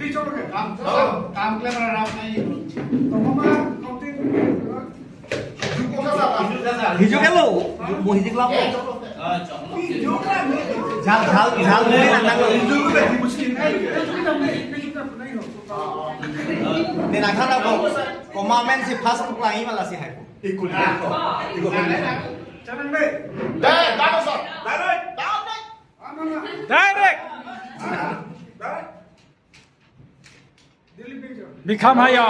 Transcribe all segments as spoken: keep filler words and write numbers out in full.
Kam, kam klem ra rap nai. Hijik ke lo, mo hijik lang. Jal, jal, jal, mo nang nang lo. Ne nang khan ako, komat amen si first ko lang ima lasi hai. Ikut, ikut. Ikut. Direct, bagus, sir. Direct. Direct. Direct. Bikram Hayo.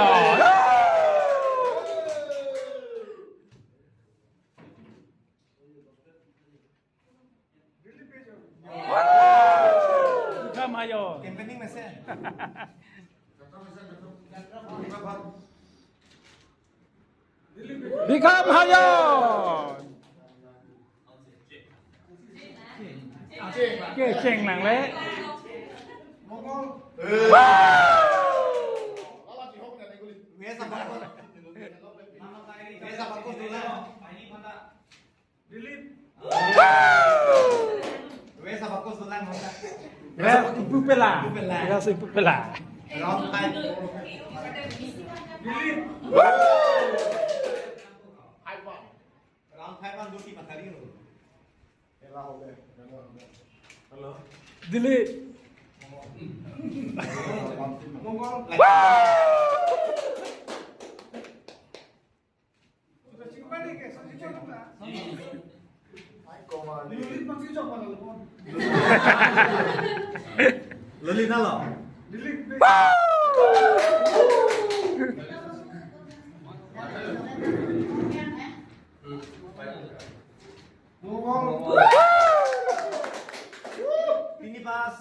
Bikram Hayo. Campaigning message. Bikram Hayo. Ke cheng nang le. Wes apa kos dolang hoka? Wes ipu pela. Ipu pela. Wes ipu pela. Round five. Round five man duty matari lo. Hello. Delhi. Loli na lo. Tini pas.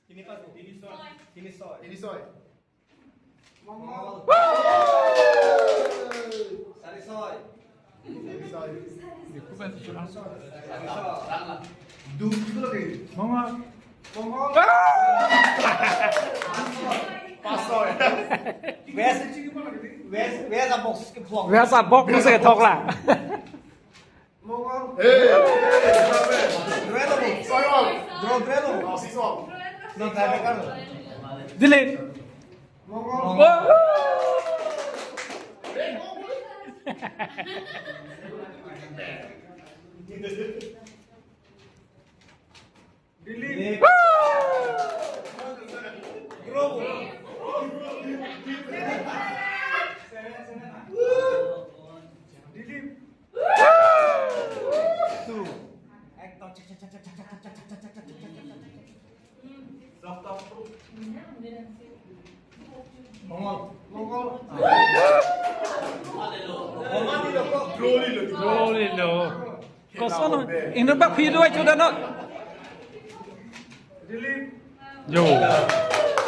Tini pas, tini soi. Tini soi. Tini soi. Mongol. Sari soi. Sari soi. Dum itu lagi. Mongol. Mongol. Pas soi. Wes, wes, wes a box ke phlok. Wes a box ke thok la. Mongol. Hey, hey, hey, hey. Dua lo, Bu. Soi, Om. Draw, dua lo. Oh, si, Om. Non, tiebreaker lo. Delete. Mongol. Mongol. Delete. Delete. Two. Ekdom. Mongol. Mongol. Mongol. Draw lilo. Draw lilo. Koson, inut bak phi do ai chuda not. Yo.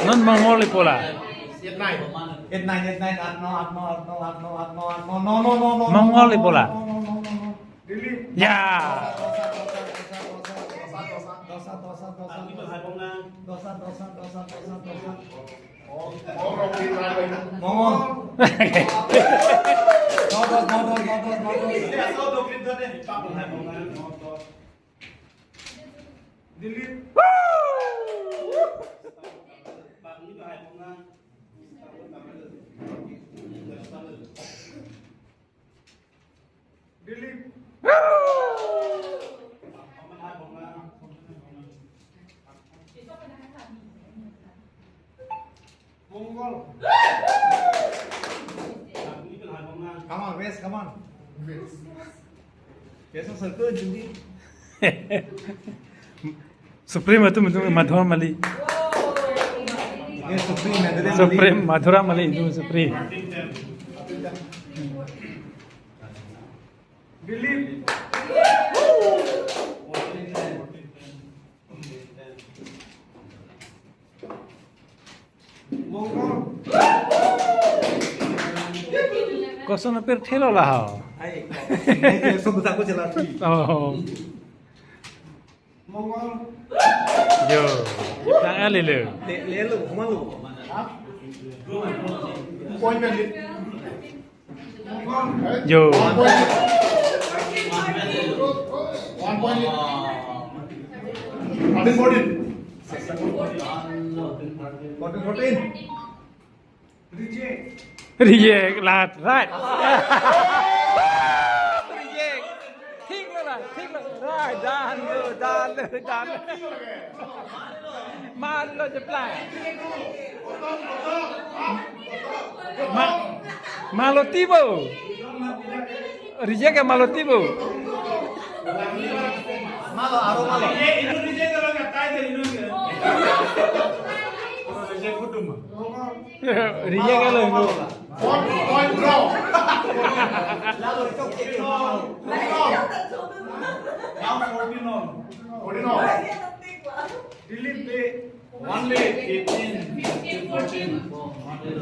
Non Mongol ipo la. Eight nine. Eight nine, eight nine, aat no, aat no, aat no, aat no, aat no, aat no, no, no, no, no, Mongol ipo la. No, no, no, no, no. Ya. Dosa, dosa, dosa, dosa, dosa. Dosa, dosa, dosa, dosa, dosa. Mongol. No dos, no dos, no dos, no dos. Delete. Delete. Mongol. Come on, Wes, come on. Wes. Wes, circle, Judy. Supreme atum, atum Madhura Mali. Yes, Supreme, Madhura Mali. Supreme, Madhura Mali, atum Supreme. Delete. Mongol. Koson apirthe lo la ho. Ai, ai, so buta ko jela thi. Oh. Mongol. Yo. Tang ali lo. Le, le lo, koma lo. Ha? Point pen le. Mongol. Yo. One point. One point. Thirteen fourteen. Fourteen, fourteen. Reject. Reject, lat, right. Reject. Thik lo la, thik lo. Right, dan lo, dan lo, dan lo. Malo je play. Ma, malo tibo. Reject ke malo tibo. Malo, aro malo. Reject ke lo. Point, point draw. Now fourteen all. Fourteen all. Dilip Bey. One Bey, fifteen, fifteen, fourteen. One Bey.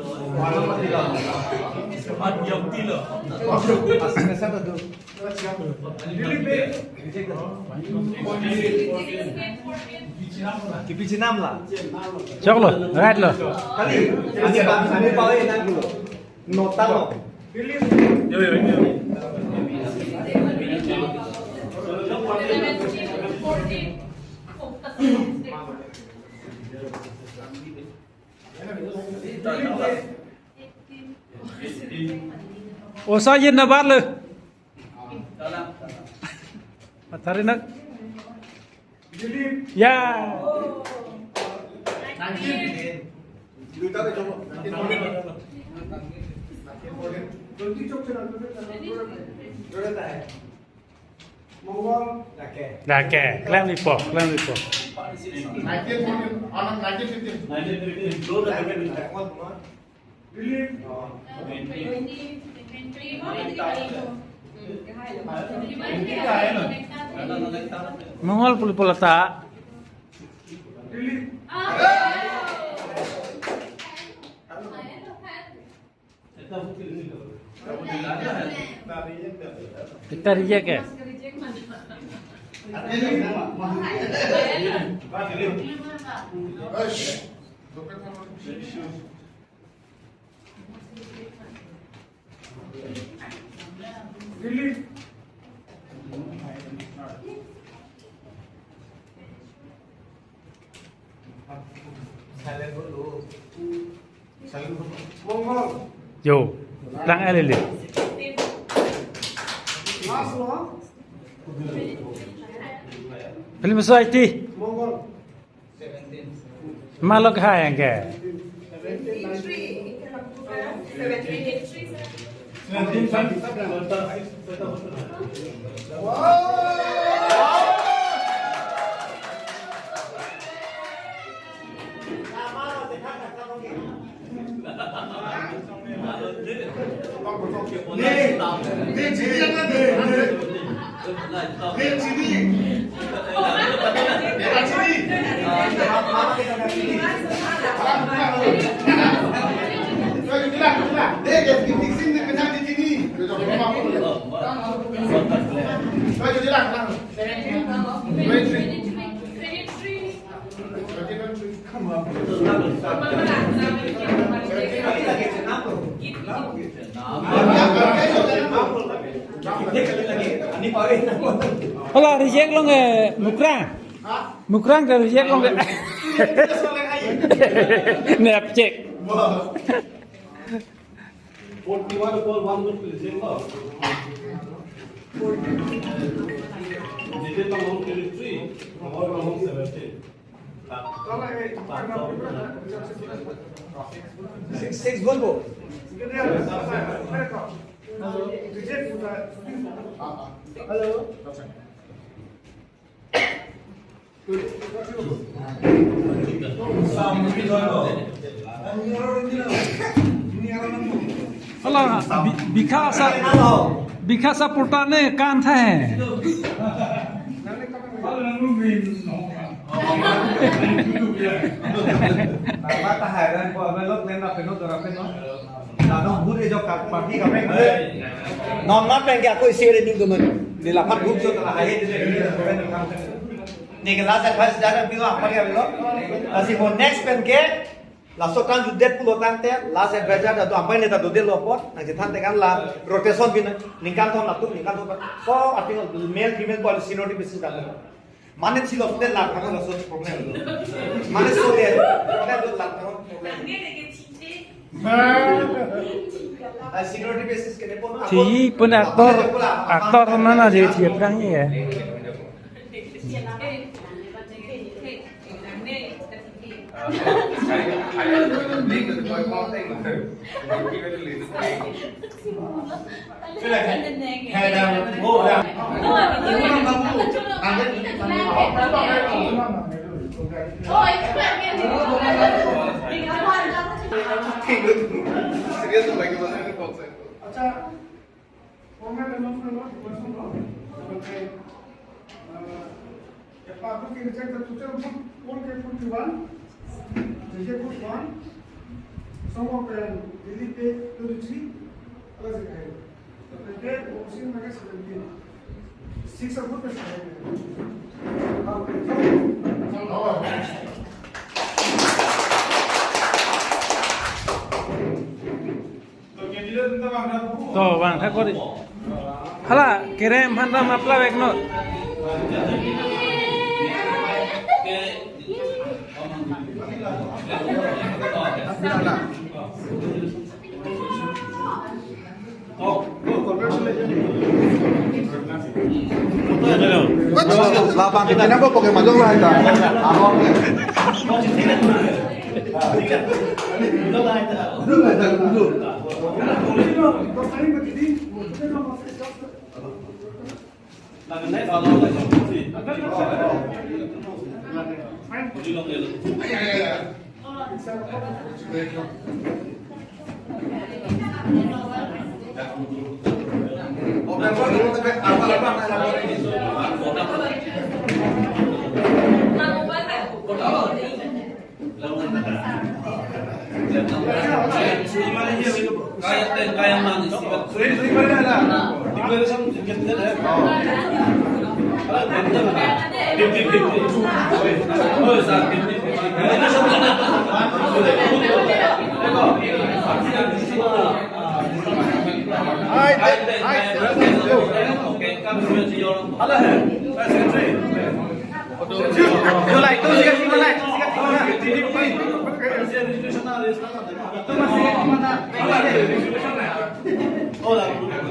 Dilip Bey. Kipi chinam la. Choklo, right lo. Kali, ani pa, ani pa, eh, nang dulu. Nota lo. Yo, yo, yo. Osa yin na bar le. Matari nak. Ya. Dake, klem lipo, klem lipo. Mongol puli pulata. Kita reject ya? Yo, lang alili. Film society. Malok hai angke. Hala reject long eh, Mukrang. Mukrang ke reject long eh. Nep check. Forty-one call one would be reject. Reject among thirty-three, among seventeen. Six, six, one, four. Hello. Hala, bi-, bikha sa, bikha sa purta ne kan tha hai. Nang ta hairan ko, abe lok len na peno dora peno. Nano bhut ejo ka party ka pek. Non ma pen ke ako isi re ning duman. Nila mat bhut jo ta hai de. Neke last advice dada pilo apa ya pilo. Lasi mo next pen ke laso kan judet pulo tangte last advice dada tu apa ini ta dodelo apot. Nangchethan tekan la rotation pin ningkan thom latum ningkan thom. So I think male female policy notification dada. Mane chilo te lat thang laso problem. Mane so te problem do lat thang. Thi pun actor, actor mana jadi thi aphrang ya. Serious lagi, maksudnya, kok saya. Acha, format announcement lo, request lo, sebagai, eh, ya, Pak, we can reject the total vote, poll ke forty-one, J J vote one, some of them Delhi ke twenty-three, plus the guy. The prepared opposition ke seventeen. Six of vote ke seventeen. To, bang, thak kori. Hala, kerem aphan ram apla vek non. Labang kita nabo pakai majong lah kita. Abang.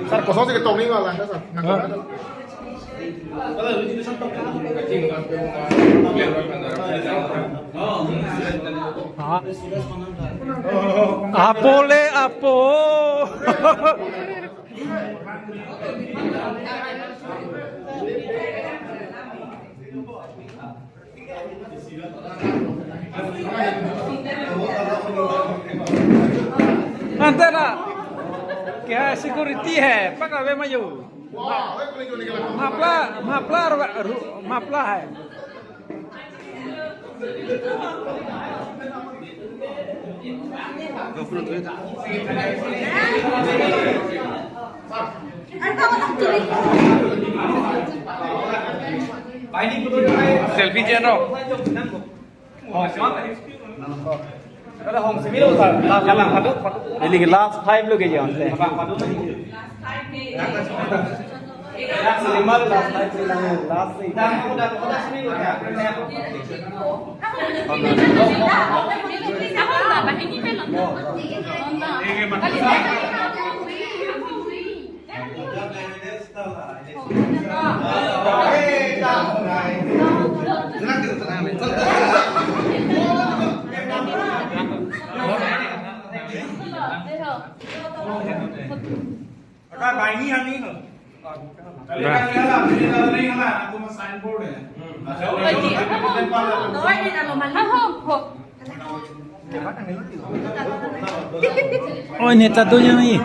Sir, kosong si ketong ni malah, sir. Ah. Apo le, apo. Ante na, kya security hai, pakar ave mayu. Mapla, mapla, ru-, mapla hai. Selfie channel. Ini last five lo ke. Oh, ini satunya nih.